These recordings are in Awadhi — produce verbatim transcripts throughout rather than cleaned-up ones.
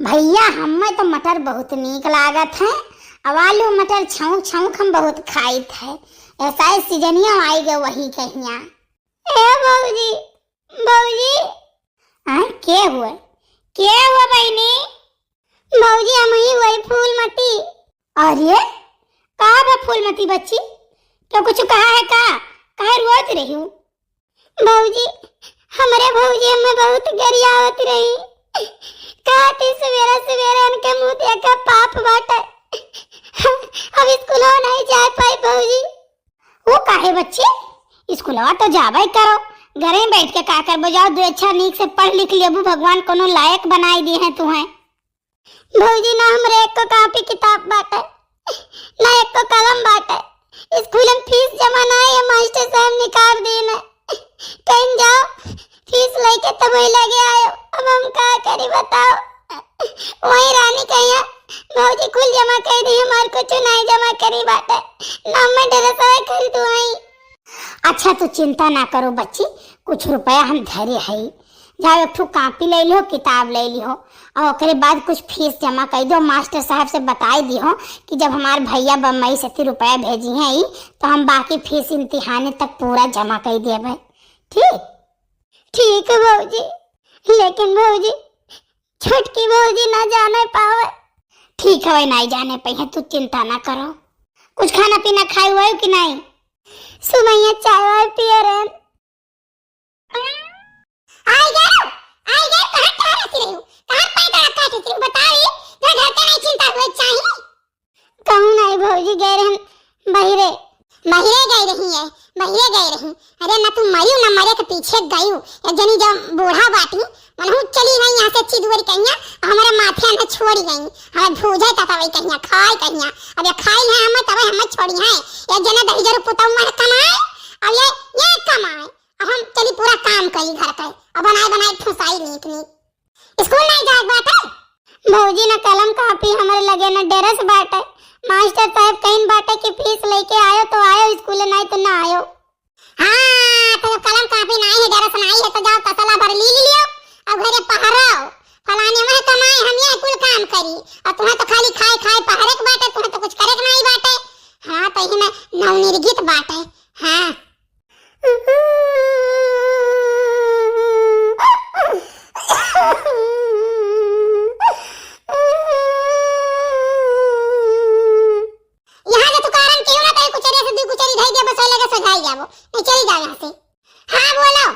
भइया, हम्मे तो मटर बहुत नीक लागत है। अब आलू मटर छौंक छौंक हम बहुत खाइत है। ऐसा ही सीजनिया आई गए वही कहिया। ए भौजी, भौजी। हाँ, के हुए? के हुए बहिनी? भौजी, हम ही हुए फूलमती। अरे, का बा फूलमती बच्ची? क्यों कुछ कहा है का? काहे रोत रही हूँ? भौजी, हमरे भौजी हमें बहुत गरियावत रही। कहती सवेरे सवेरे इनके मुँह देखा पाप बाटे। अब स्कूलो नहीं जा पाई भौजी। वो काहे बच्ची, स्कूलवा तो जाबे करो, घरे में बैठ के का करबो? जाओ, दो अच्छा नीक से पढ़ लिख लेबू, भगवान कोनो लायक बनाई दिए हैं तुम्हें। भौजी, ना हमरे एको कापी किताब बाटे, ना एको कलम बाटे। स्कूल में फीस जमा ना है, मास्टर साहब निकाल दीन है। कहीं जाओ, फीस लेके तब वही लगे आयो। अब हम का करी बताओ? वही रानी कहिया, भौजी कुल जमा कर दी, हमार कुछ नहीं जमा करी बाटे, ना मैं ड्रेसवा खरीदू आई। अच्छा, तू चिंता ना करो बच्ची, कुछ रुपया हम धरे हई। जाओ, एक ठो कापी ले लिहो, किताब ले लिहो, और ओकरे बाद कुछ फीस जमा कर दो। मास्टर साहब से बताई दिहो कि जब हमार भैया बम्बई से ती रुपया भेजी हैं ई, तो हम बाकी फीस इम्तिहाने तक पूरा जमा कर देबे। ठीक? ठीक है भौजी, लेकिन भौजी, छोटकी भौजी ना जाने पावे। ठीक है, नहीं जाने पाई है, तू चिंता ना करो। कुछ खाना पीना खाए हुए कि नहीं? सुमैया चाय वाय पिए रहन। आई गयो, आई गयो, कहाँ, कहाँ रहती रही हूँ? कहाँ पैदा रखा थी? बताओ ये, घर घर का नहीं चिंता हुए चाहिए। कहूँ नहीं भौजी, गए रहन बहिरे। बहिरे गए रही है, बहिरे गए रही। अरे ना तू मरियो ना मरे के पीछे गयू। एक जनी जब बूढ़ा बाटी, मनहू चली गई यहाँ से अच्छी दुआरी कहिया, और हमारे माथे में छोड़ी गई। हमें भूजे तक वही कहिया, खाए कहिया। अब ये खाई है हमें, तब हमें छोड़ी है। एक जने दही जरूर पुतऊ में कमाए, अब ये, ये कमाए। अब हम चली पूरा काम करी घर का, अब बनाए बनाए फुसाई नीक नीक। स्कूल नहीं जाए बाटे? भौजी, न कलम कापी हमरे लगे, न ड्रेस बाटे। मास्टर साहब कहिन बाटे कि फीस लेके आयो तो आयो स्कूल, नहीं तो ना आयो। हाँ, तो कलम कापी नहीं है, ड्रेस नहीं है, तो जाओ तसला भर ली, ली लियो, अब घरे पहरो। फलाने वह कमाए, हम ये कुल काम करी, और तुम्हें तो खाली खाए खाए पहरे के बाटे, तुम्हें तो कुछ करे के नहीं बाटे। हाँ, तो यही में नवनिर्गित बाटे। हाँ। यहाँ के तू कारण केहू ना कहे, कुचरिया से दू कुचरी धई दे, बस ओइ लगे सजाई जाबो। नहीं, चली जाओ यहाँ से। हाँ, बोलो।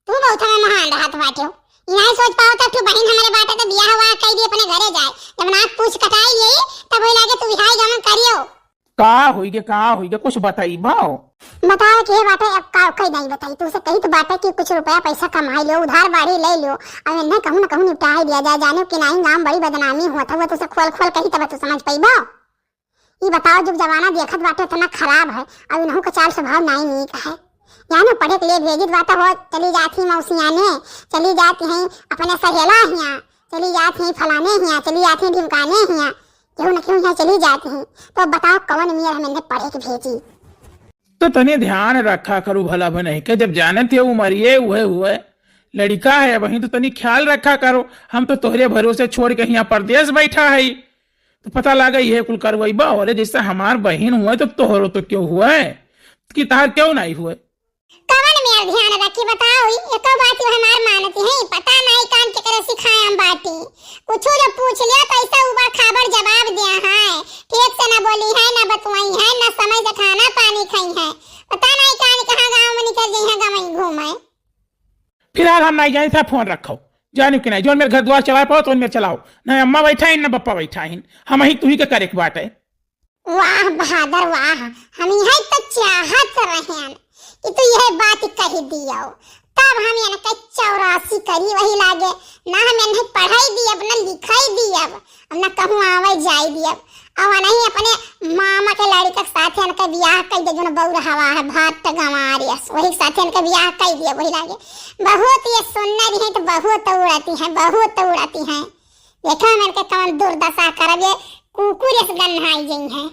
तू बहुत हमें महान रहत बाटे हो। ई नहीं सोच पाओ तब तू बहिन हमारे बाटे तो बियाह हुआ कह दी अपने घरे जाए। जब नाक पूछ कटाई ले, तब वही लागे तू बिहाई गमन करियो। का होई गे, का होई गे, कुछ बताई भाव? बताओ के बाटे, अब का कही नहीं बताई, तू से कही तो बाटे कि कुछ रुपया पैसा कमाई लो, उधार बाड़ी ले लो, अब इन्हें कहूँ ना कहूँ निपटाई दिया जाए, जाने कि नहीं गाँव बड़ी बदनामी हुआ था, वो तुझसे खोल खोल कही तब तू समझ पाई भाव। ई बताओ, जब जमाना देखत बाटे इतना खराब है, अब इनहू का चाल स्वभाव नाई नीक है। जानो पढ़े के लिए भेजित बाटे हो, चली जात ही मौसियाने, चली जात ही अपने सहेला हियाँ, चली जात ही फलाने हियाँ, चली जात ही ढिमकाने हियाँ, केहू न केहू हियाँ चली जात ही। तो बताओ कवन मियर हम इन्हें पढ़े के भेजी? तो तनी ध्यान रखा करू भला बनही के, जब जानत है उमरिए उहे हुए, लड़िका है वहीं, तो तनी ख्याल रखा करो। हम तो तोहरे भरोसे छोड़ के हियाँ परदेस बैठा है, तो पता लागे इहे कुल करवइबा, अरे जैसे हमार बहिन हुए तो तोहरो तो क्यों हुए, कि तहार क्यों नहीं हुए? कवन मेर ध्यान रखी बताओ, ई एको बात जो हमार मानती है, पता नहीं कान के करे सिखाए हम बाटी। कुछ जो पूछ लिया तो ऐसा उबड़ खाबड़ जवाब दिया है, ठीक से ना बोली है, ना बतवाई है, ना समय से खाना पानी खाई है। पता नहीं कान कहाँ गाँव में निकल गई है, गवई घूमे। फिलहाल हम नहीं जानी था, फोन रखो। जानियो कि नहीं, जौन मेरे घर द्वार चलाए पाओ, तौन मेरे चलाओ। ना अम्मा बैठा हिन, ना बप्पा बैठा हिन। हम ही तुही के करे के बाटे। वाह बहादुर वाह, हम यही तो चाहत रहेन कि तू यह बात कह दियो, तब हम इनके चौरासी करी वही लागे। ना हम इन्हें पढ़ाई दियब, ना लिखाई दियब, अब ना कहूँ आवे जाए दियब। अब नहीं अपने मामा के लड़का के साथे इनके बियाह कर दे, जो ना बउर हवा है, भात गंवार यस, वही के साथे इनके बियाह कर दियब वही लागे। बहुत ये सुंदर है तो बहुत उड़ती है, बहुत उड़ती है। देखो हम इनके कौन दुर्दशा करब, ये कुकुर यस गन्हाई गई है।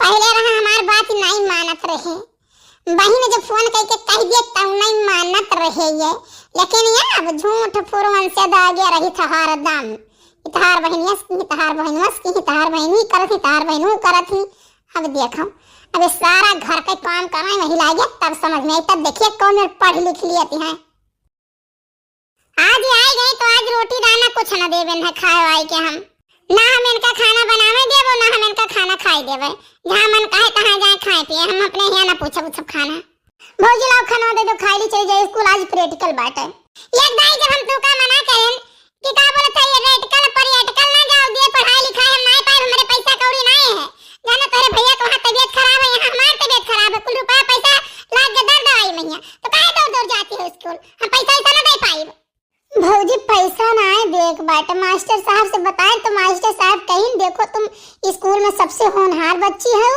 पहले रहा हमार बात नहीं मानत रहे, बहिन जब फोन करके कह दिए तब नहीं मानत रहे ये, लेकिन ये अब झूठ फुरवन से दागे रही था हरदम। कि तहार बहिनियस की, तहार बहिनवस की, तहार बहिनी करत ही, तहार बहिनू करत ही। अब देखो, अब ये सारा घर के काम करइ वही लागे, तब समझ में आई, तब देखिए कौन पढ़ लिख लियत हैं। आज ही आइ गई तो आज रोटी दाना कुछ न देबे न खाए वाए के हम। ना हम इनका खाना बनावे देबो, ना हम इनका खाना खाए देबे। जहाँ मन कहे तहाँ जाए खाए पिए, हम अपने यहाँ ना पूछब उछब खाना। भौजी लाओ खाना दे दो, खाई ली चली जाए स्कूल, आज practical बाटे। एक दाई जब हम तुमका मना करेन कि का बोलत है ये रेटिकल परेटिकल ना जाओ दिए, पढ़ाई लिखाई हम नाहीं पाइब, हमरे पैसा कौड़ी नाहीं है। जानो तोहरे भैया के वहाँ तबीयत खराब है, यहाँ हमार तबीयत खराब है, कुल रुपया पैसा लाग के दर दवाई में है, तो काहे दौड़ दौड़ जाती हो स्कूल? हम पैसा वैसा ना दे पाइब। भौजी पैसा नाहीं देख बाटे, मास्टर साहब से बताए तो मास्टर साहब कहिन, देखो तुम स्कूल में सबसे होनहार बच्ची हो,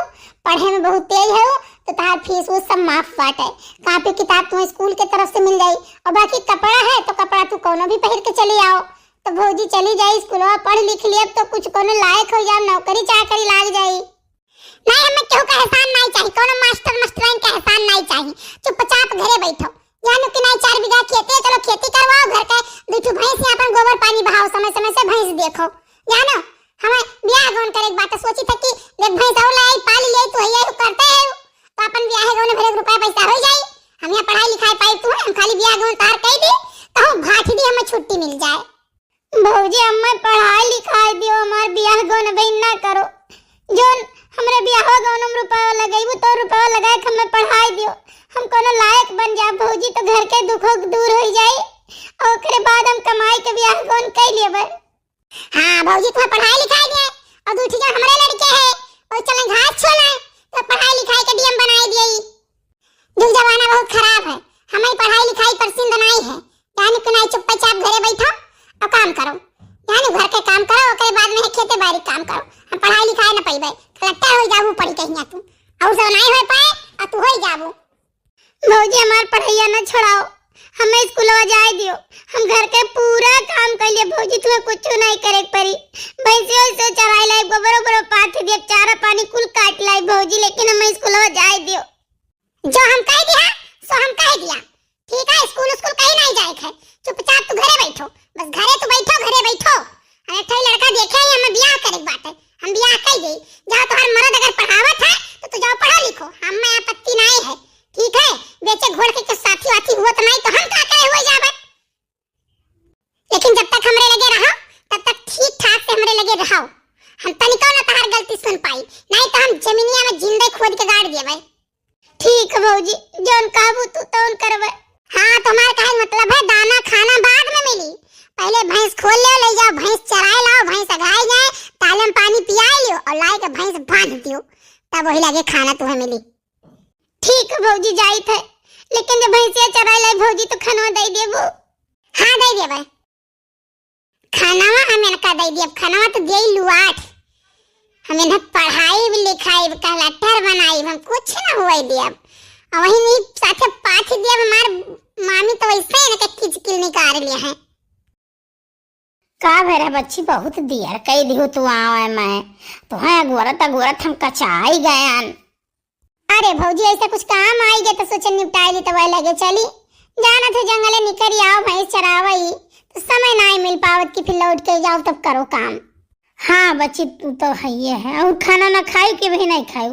पढ़े में बहुत तेज हो, तो तहार फीस वो सब माफ बाटे। कापी किताब तुम्हें स्कूल के तरफ से मिल जाई, और बाकी कपड़ा है तो कपड़ा तू कौनो भी पहिर के चली आओ। तो भौजी चली जाई स्कूलवा, पढ़ लिख लियब तो कुछ कौनो लायक हो जाब, नौकरी चाकरी लाग जाई। नाहीं, हमें केहू का एहसान नाहीं चाही, कौनो मास्टर मास्टराइन का एहसान नाहीं चाही। चुपचाप घरे बैठो, जानो कि नाहीं चार बीघा खेते, चलो खेती करवाओ, घर के दू ठो भैंस है, अपन गोबर पानी बहाओ, समय समय से भैंस देखो। जानो, हमें बियाह गौन करे के बात सोची था कि एक भैंस और ले आई, पाली ले आई, तू है करते है, तो अपन बियाह गौन भरे रुपया पैसा हो जाई, हम यहाँ पढ़ाई लिखाई पाई तू है, हम खाली बियाह गौन तार कह दी, कहूँ भाठी दी हमें छुट्टी मिल जाए। भौजी, हमें पढ़ाई लिखाई दियो, हमार बियाह गौन अबे ना करो। जोन हमरे बियाह गौन में रुपया लगइबू, तो रुपया लगाए के हमें पढ़ाई दियो। हम कोनो लायक बन जाब भौजी, तो घर के दुखो दूर हो जाई। और ओकरे बाद हम कमाई के बियाह गौन कई लेबे। हाँ भौजी, तुम्हें पढ़ाई लिखाई दिए और दू ठो हमरे लड़के हैं, और चलें घास छोलाएं, तो पढ़ाई लिखाई के डीएम बनाई दिए। जुग जमाना बहुत खराब है, हमें पढ़ाई लिखाई पसंद नहीं है। जाने के नहीं, चुप्पे चाप घरे बैठो और काम करो। जाने घर के काम करो, ओकरे बाद में है खेते बाड़ी काम करो। हम पढ़ाई लिखाई न पइबे, कलेक्टर हो जाबू पढ़ी कहिया तू, और सब नहीं हो पाए और तू हो जाबू। भौजी हमार पढ़ाइया न छोड़ाओ, हमें स्कूलवा जाए दियो। हम घर के पूरा काम कर लिए भौजी, तुम्हें कुछ नहीं करे के पड़ी। भैंसियों से चराई लाई, गोबरो गोबरो पाथ दिए, चारा पानी कुल काट लाई भौजी, लेकिन हमें स्कूलवा जाए दियो। जो हम कह दिया, सो हम कह दिया। ठीक है, स्कूल स्कूल कहीं नहीं जाए के है, चुपचाप तू घरे बैठो, बस घरे तू बैठो, घरे बैठो। अरे ठई लड़का देखे ही हमें बियाह करे के बाटे, हम बियाह कह दे। जहाँ तुम्हार मर्द अगर पढ़ावत है तो तू जाओ पढ़ो लिखो, हमें आपत्ति नहीं है। ठीक है, बेचे घोड़ के, के साथी वाथी हुआ तो नहीं तो हम का करे हुए जाबे। लेकिन जब तक हमरे लगे रहो, तब तक ठीक ठाक से हमरे लगे रहो। हम तनिको ना तहार गलती सुन पाई, नहीं तो हम जमीनिया में जिंदे खोद के गाड़ देबे। ठीक है भौजी, जौन कहबू तू तौन करबे। हाँ, तुम्हार कहे मतलब है दाना खाना बाद में मिली, पहले भैंस खोल ले, ले जाओ भैंस चराए लाओ, भैंस अघाई जाए, ताले में पानी पियाए लियो और लाए के भैंस बांध दियो, तब वही लगे खाना तुम्हें मिली। ठीक है भौजी, जाइत है, लेकिन जब भैंसिया चराए लाई भौजी तो खनवा दे देबू? हाँ दे देबे। खनवा हम इनका दे देब, खनवा तो दे लुआठ। हम इन्हें पढ़ाई लिखाई, कलेक्टर बनाई, हम कुछ ना हुए देब। और वही नहीं साथे पाथ देब, हमार मामी तो वैसे इनके किचकिल निकाल लिया है। का भय रे बच्ची, बहुत देर कई दिहु तू आवे में। तोहे अगोरत अगोरत हम कचाई गयन। अरे भौजी, ऐसा कुछ काम आई गए तो सोचे निपटाई ली तो वह लगे चली। जाना थे जंगले निकरी आओ भैंस चरावई, तो समय नाई मिल पावत कि फिर लौट के जाओ तब करो काम। हाँ बच्ची, तू तो हइये है, और खाना ना खाई के भी नहीं खाऊ।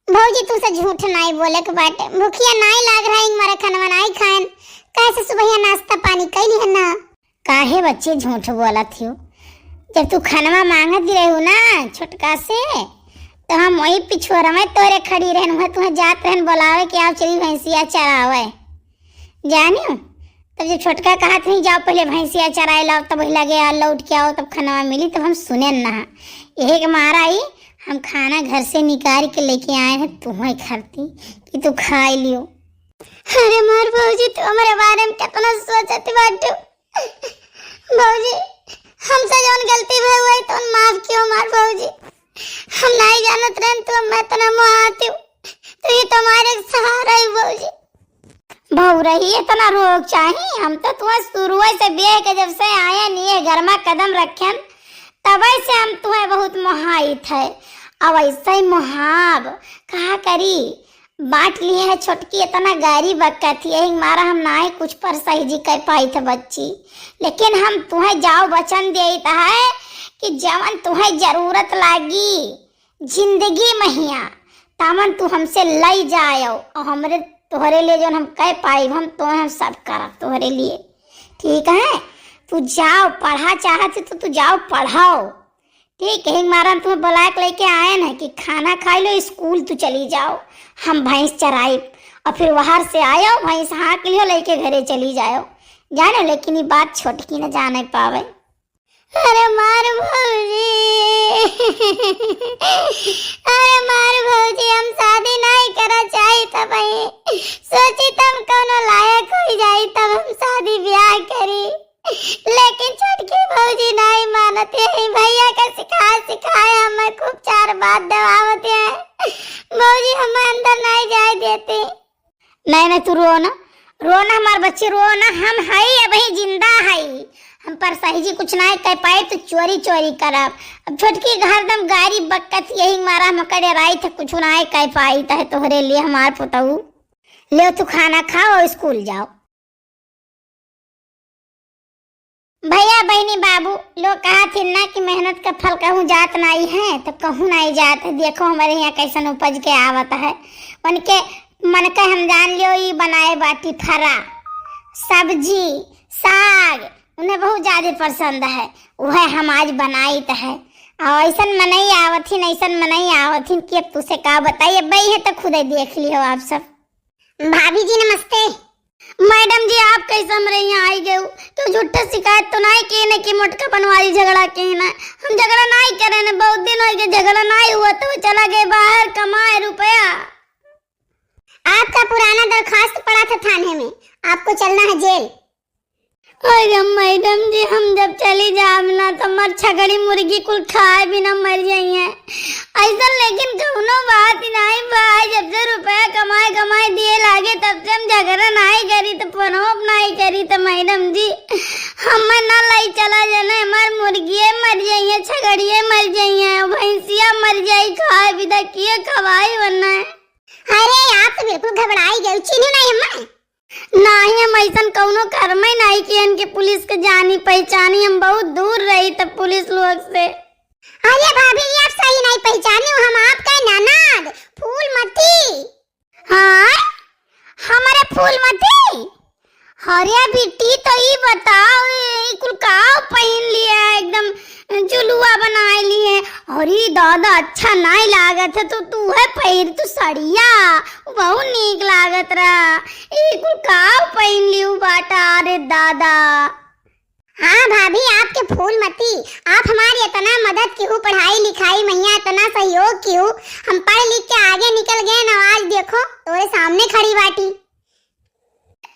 भौजी, तुमसे झूठ नाई बोले के बाटे, भूखिया नाई लाग रहा, इंग मारे खाना नाई खाएन, कैसे सुबहिया नाश्ता पानी कैली है ना? काहे बच्ची झूठ बोलत हियो? जब तू खनवा मांगत रहू ना छोटका से, तो हम वही पिछुआरा में तोरे खड़ी रहन, वह तुहे जात रहन बोलावे कि आओ चली भैंसिया चरावे। जानियो, तब जब छोटका कहत हुई जाओ पहले भैंसिया चराए लाओ, तब वही लगे आ लौट के आओ, तब खनवा मिली, तब हम सुने ना। यही के मारा ही हम खाना घर से निकाल के लेके आए हैं तुम्हें खाती कि तू खाई लियो। अरे मार भौजी, तू हमारे बारे में कितना सोचत बाटू। भौजी, हमसे जौन गलती भई हुई तो माफ कियो हमार भौजी। हम नहीं जानत रहन तू हमें इतना मुहाती हो। तू ही तो हमारे सहारा है भौजी। भौरही इतना रोक चाही, हम तो तुम्हें शुरुए से बियाह के जब से आए नहीं है घर में कदम रखेन, तब से हम तुम्हें बहुत मोहाइत है। अब ऐसे ही मोहाब कहा करी, बांट लिए है छोटकी, इतना गारी बकत ही, यही मारा हम नाहीं कुछ परसहिजी कर पाइत है बच्ची। लेकिन हम तुहें जाओ वचन देइत है कि जवन तुहें जरूरत लागी जिंदगी महिया, तवन तू हमसे लई जायो, और हमरे तोहरे लिए जौन हम कह पाइब, हम तोहें हम सब करब तोहरे लिए। ठीक है, तू जाओ, पढ़ा चाहत है तो तू जाओ पढ़ाओ। ठीक है, एक मारा हम तुम्हें बुलाए के लेके आए ना कि खाना खाई लो, स्कूल तू चली जाओ, हम भैंस चराइब, और फिर वहार से आयो, भैंस हाँक लियो, लेके घरे चली जाओ। जानो, लेकिन ये बात छोटकी न जाने पावे। अरे मार भौजी, अरे मार भौजी, हम शादी नहीं करा चाही तब ही। सोची तब कौनो लायक हो जाई तब हम शादी ब्याह करी। लेकिन छोटकी भौजी नहीं मानत है, भैया का सिखाए सिखाए हमें खूब चार बात दबावत है। भौजी हमें अंदर नहीं जाए देती। नहीं, नहीं, तू रो ना, रो ना हमार बच्ची, रो ना, हम हई, अबही जिंदा हई। हम परसहिजी कुछ नहीं कह पाए तो चोरी चोरी करब। अब छोटकी हरदम गारी बकत, यही मारा हम करे राई थे, कुछ नहीं कह पाई तहे तोहरे लिए हमार पुतऊ। ले तू खाना खाओ और स्कूल जाओ। भैया, बहिनी, बाबू लोग कहत हिन ना कि मेहनत का फल कहूँ जात नाई है, तो कहूँ नाई जात है। देखो हमारे यहाँ कैसन उपज के आवत है। उनके मन के हम जान लियो, ई बनाए बाटी फरा, सब्जी, साग, उन्हें बहुत ज्यादा पसंद है। वह हम आज बनाइत है। और ऐसन मनई आवत हिन, ऐसन मनई आवत हिन कि अब तुसे का बताई, अब है तो खुदे देख लियो आप सब। भाभी जी, नमस्ते। मैडम जी, आप कैसे हमरे यहाँ आई गए? तो झूठे शिकायत तो नहीं किए न कि मोटका बनवारी झगड़ा किए न। हम झगड़ा नहीं करे न, बहुत दिन हो गए झगड़ा नहीं हुआ, तो चला गए बाहर कमाए रुपया। आपका पुराना दरखास्त पड़ा था थाने में, आपको चलना है जेल। अरे मैडम जी, हम जब चली जाब ना तो हमार छगड़ी मुर्गी कुल खाए बिना मर जाइए। ऐसा लेकिन कौनो बात नहीं भाई, जब से रुपया कमाए कमाए दिए लागे तब से हम झगड़ा नहीं करी तो पनोप नहीं करी तो मैडम जी, हमें ना लाई चला जाना, हमार मुर्गिए मर जाइए, छगड़िए मर जाइए, भैंसिया मर जाई, खाए बिना किए खवाई वरना है। अरे आप तो बिल्कुल घबराई गई, चिन्हू नहीं हमें। नाही, हम ऐसन कौनो कर्मे नाही किहन कि पुलिस के जानी पहचानी, हम बहुत दूर रही तब पुलिस लोग से। अरे भाभी, ये आप सही नहीं पहचानी हो, हम आपके ननद फूलमती। हाँ, हमारे फूलमती। अरे बिट्टी, तो ई बताओ, ई कुल का पहन लिया है, एकदम जुलुआ बनाए लिए। अरे दादा, अच्छा नाई लागत है तो तू है पहिर तू सड़िया, बहुत नीक लागत रहा। ई कुल का पहिन लियू बाटा रे दादा। हाँ भाभी, आपके फूलमती, आप हमारी इतना मदद किहू, पढ़ाई लिखाई मैया इतना सहयोग किहू, हम पढ़ लिख के आगे निकल गए न, आज देखो तोरे सामने खड़ी बाटी।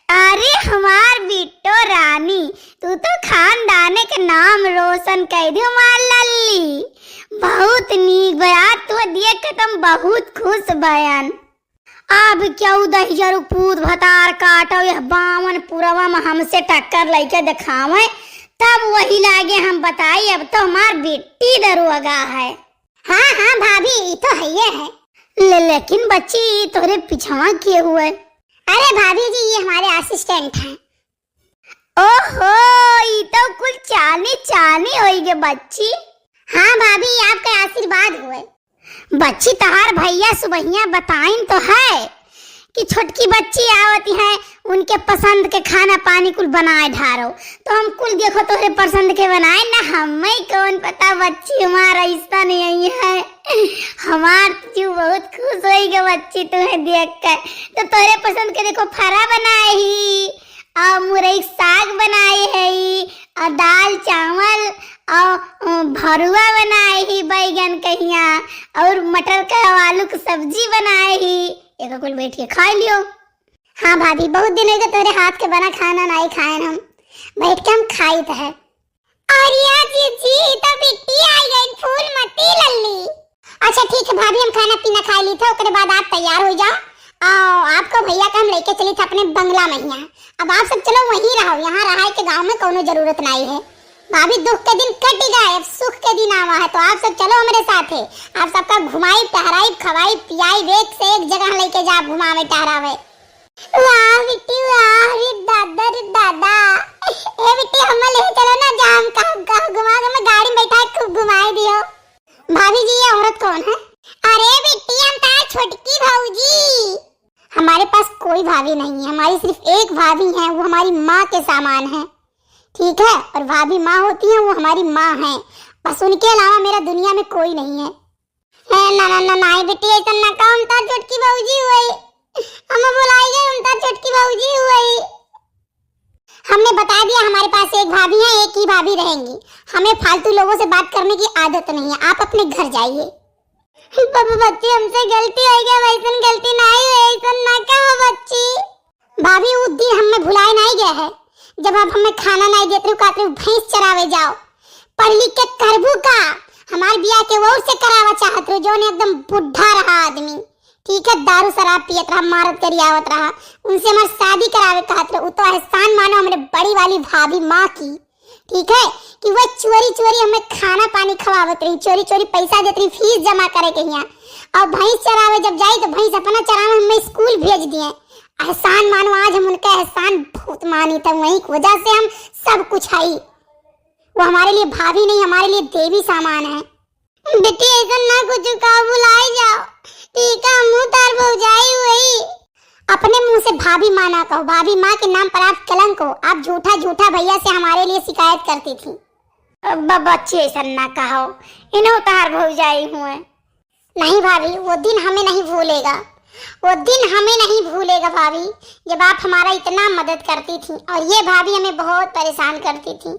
अरे हमार बिट्टो रानी, तू तो खानदाने के नाम रोशन कर दी हमार लल्ली। बहुत नीक बा, तू देख के तुम बहुत खुश बयन। अब क्यों दहिजरू पूत भतार काटो, यह बावन पुरवा में हमसे टक्कर लइके दिखावे, तब वही लागे हम बताई, अब तो हमार बिट्टी दरोगा है। हाँ, हाँ भाभी, ई तो हइये है। ले, लेकिन बच्ची, ई तोरे पिछवा के हुए? अरे भाभी जी, ये हमारे असिस्टेंट हैं। ओहो, ई तो कुल चानी चानी होई गे बच्ची। हाँ भाभी, ये आपका आशीर्वाद हुए। बच्ची, तहार भैया सुबहिया बताइन तो है कि छोटकी बच्ची आवती है, उनके पसंद के खाना पानी कुल बनाए ढारो। तो हम कुल देखो तोहरे पसंद के बनाए ना, हमें कौन पता बच्ची हमार ऐसा नहीं आई है। हमार जीव बहुत खुश होई गे बच्ची तुम्हें देख कर। तो तोहरे पसंद के देखो फरा बनाए ही, और मुरई साग बनाए ही, और दाल चावल, और, अ, भरुआ बनाए ही, बैगन कहिया, और मटर का आलू की सब्जी बनाए ही। एक कुल बैठ के खा लियो। हाँ भाभी, बहुत दिन हो गए तोरे हाथ के बना खाना नाई खाएन हम। बैठ के हम खाइत है। अरे जीजी, ई तो बिट्टी आई गई, फूलमती लल्ली। अच्छा ठीक है भाभी, हम खाना पीना खाई ली था, ओकरे बाद आप तैयार हो जाओ। आओ, आपको भैया का हम लेके चली था अपने बंगला में हियाँ। अब आप सब चलो वहीं रहो, यहाँ रहाए के गाँव में कौनो जरूरत नाई है। भाभी, दुख के दिन कट गए, अब सुख के दिन वहाँ है, तो आप सब चलो हमरे साथे। आप सबका घुमाई, टहराई, खवाई, पियाई, एक से एक जगह लेके जा, घुमावे, टहरावे। वाह बिट्टी वाह, रे दादा, रे दादा। ए बिट्टी, हमें ले चलो ना, जा हम कहाँ, कहाँ घुमा, हमें गाड़ी में बैठा के खूब घुमाई दियो। भाभी जी, ये औरत कौन है? अरे बिट्टी, हम तार छोटकी भौजी। हमारे पास कोई भाभी नहीं है, हमारी सिर्फ एक भाभी है, वो हमारी माँ के समान है, ठीक है? और भाभी माँ होती हैं, वो हमारी माँ हैं, बस उनके अलावा मेरा दुनिया में कोई नहीं है। ए, ना, ना, ना, नाई बिट्टी, ऐसा ना कहो, हम तार छोटकी भौजी हुई, हम भुलाई गए, हम तार छोटकी भौजी हुई। हमने बता दिया, हमारे पास एक भाभी है, एक ही भाभी रहेंगी। हमें फालतू लोगों से बात करने की आदत नहीं है, आप अपने घर जाइए। ब-, ब-, बच्ची, हमसे गलती हो गया, वैसन गलती नहीं हुई, ऐसन ना कहो बच्ची। भाभी, वो दिन हमें भुलाए नहीं गया है, जब आप हमें खाना नहीं देते रहो, कहते रहो भैंस चरावे जाओ, पढ़ लिख के करबू का? हमार बियाह के और से करावा चाहत रहो, जौन एकदम बुढ़ा रहा आदमी, ठीक है, दारू शराब पियत रहा, मारत गरियावत रहा, उनसे हमार शादी करावे कहत रहो। उ तो एहसान मानो हमरे बड़ी वाली भाभी माँ की, ठीक है, कि वो चोरी चोरी हमें खाना पानी खवावत रही, चोरी चोरी पैसा देत रही फीस जमा करे के हियाँ। और भैंस चरावे जब जाई तो भैंस अपना चरावे हमें स्कूल भेज दिए। एहसान मानो, आज हम उनका एहसान बहुत मानी था, वही की वजह से हम सब कुछ आई। वो हमारे लिए भाभी नहीं, हमारे लिए देवी समान है। बेटी, ऐसा ना कुछ कहो, भुलाई जाओ, ठीक है, हम तार भौजाई हुई। अपने मुंह से भाभी माँ ना कहो, भाभी माँ के नाम पर आप कलंक हो। आप झूठा झूठा भैया से हमारे लिए शिकायत करती थी। अब ब-, बच्ची, ऐसा ना कहो, इन्हों तार भौजाई हुए। नहीं भाभी, वो दिन हमें नहीं भूलेगा, वो दिन हमें नहीं भूलेगा भाभी, जब आप हमारा इतना मदद करती थी। और ये भाभी हमें बहुत परेशान करती थी,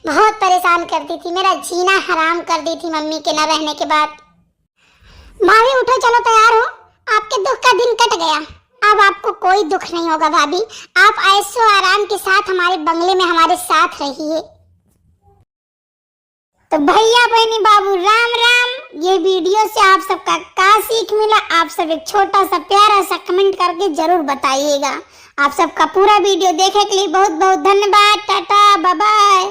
बहुत परेशान करती थी, मेरा जीना हराम कर दी थी मम्मी के ना रहने के बाद। भाभी उठो, चलो तैयार हो, आपके दुख का दिन कट गया, अब आपको कोई दुख नहीं होगा भाभी, आप ऐशो आराम के साथ हमारे बंगले में हमारे साथ रहिए। तो भैया बहनी बाबू राम राम। ये वीडियो से आप सबका का सीख मिला, आप सब एक छोटा सा प्यारा सा कमेंट करके जरूर बताइएगा। आप सबका पूरा वीडियो देखे के लिए बहुत बहुत धन्यवाद। Tata, bye bye.